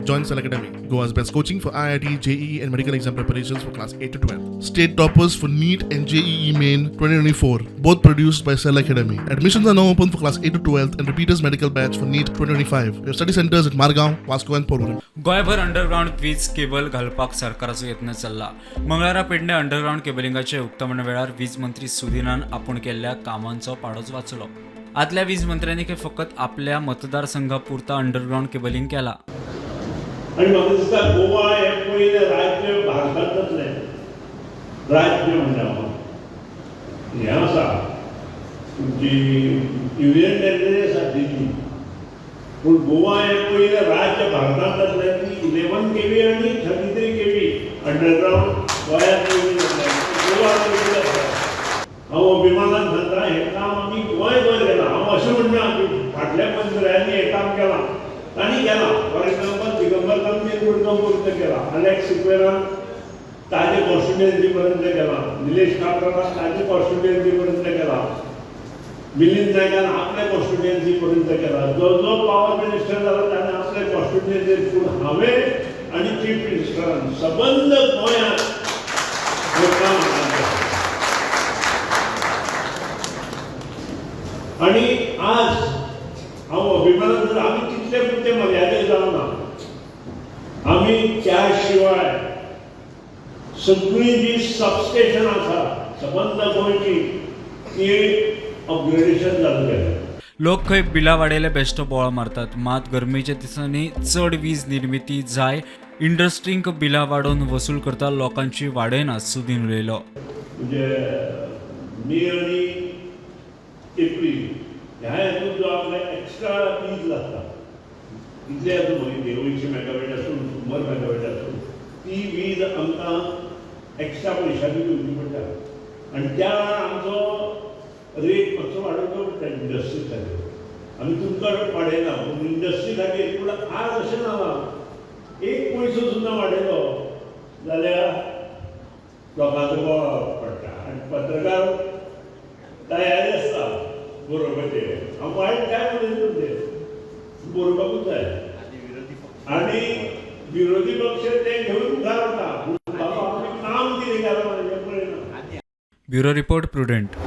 Join Cell Academy, Goa's best coaching for IIT, JEE, and medical exam preparations for class 8 to 12. State toppers for NEET and JEE Main 2024, both produced by Cell Academy. Admissions are now open for class 8 to 12 and repeaters medical batch for NEET 2025. We have study centers at Margaon, Vasco, and Porvorim. गोंयभर underground वीज cable घालपाक सरकाराचो यत्न चल्ला. मंगळारा Pedne underground केबलिंगाचे उक्तावणा वेळार वीज मंत्री सुदिनान आपूण केल्ल्या कामांचो पाडोच वाचलो. आदल्या वीज मंत्र्यांनी खंय फकत आपल्या मतदारसंघापुरता अंडरग्रावंड केबलिंग केला. आनी म्हाका दिसता गोवा हें पयलें राज्य भारतांतलें राज्य म्हणजे हांव हें आसा, तुमची युनियन टेरिटरी आसा दिल्ली, पूण गोवा हें पयलें राज्य भारतांत जातलें की 11 केवी आनी 33 केवी अंडरग्रावंड गोंयांत पयलीं जातलें. गोवा पयलीं जातलें. हांव अभिमानान सांगता, हें काम आमी गोंयभर केलां. हांव अशें म्हणना की फाटल्या मंत्र्यांनी हें काम केलां, तांणी केलां. फॉर एग्जाम्पल, दिगंबर कामतीन मुडगांव पर्यंत केलां, आलेक्स सिक्वेरान ताजे कॉन्स्टिट्युएन्सी पर्यंत केलां, निलेश काब्रालान ताजे कॉन्स्टिट्युएन्सी पर्यंत केलां, मिलिंद नायकान आपल्या कॉन्स्टिट्युएन्सी पर्यंत केला. जो जो पावर मिनिस्टर जाला ताणें आपल्या कॉन्स्टिट्युएन्सी, पूण हांवें आनी चीफ मिनिस्टरान सबंद गोंयांत हें काम हांगा केलां. आनी आज हांव अभिमानान जर आमी तितले पुरते मर्यादीत जावना, आमी त्या शिवाय सगळीं जी सबस्टेशन आसा सबंद गोंयची ती अपग्रेडेशन चालू केलें. लोक खंय बिलां वाडयले बेश्टो बोवाळ मारतात, मात गरमेच्या दिसांनी चड वीज निर्मिती जाय. इंडस्ट्रींक बिलां वाडोवन वसूल करता, लोकांची वाडयना, सुदीन उलयलो. म्हणजे मे आनी एप्रील ह्या हेतून जो आपल्याक एक्स्ट्रा वीज लागता, कितले आसूं, मागीर 150 मेगावेट आसूं, 100 मेगावेट आसूं, ती वीज आमकां एक्स्ट्रा पयशांनी घेवची पडटा आनी त्या वेळार आमचो रेट मातसो वाडोवचो पडटा इंडस्ट्री खातीर. आमी तुमकां वाडयना पूण इंडस्ट्री खातीर. पूण आज अशें जालां, एक पयसो सुद्दां वाडयलो जाल्यार लोकांचो बोवाळ पडटा आनी पत्रकार तयारी आसता बरोवपाचें. हांव वायट काय उलयना, तें बरोवपाकूच जाय आनी विरोधी पक्ष ते घेवन मुखार वता, पूण बाबा आमी काम कितें केलां हें पळयना. Bureau report, Prudent.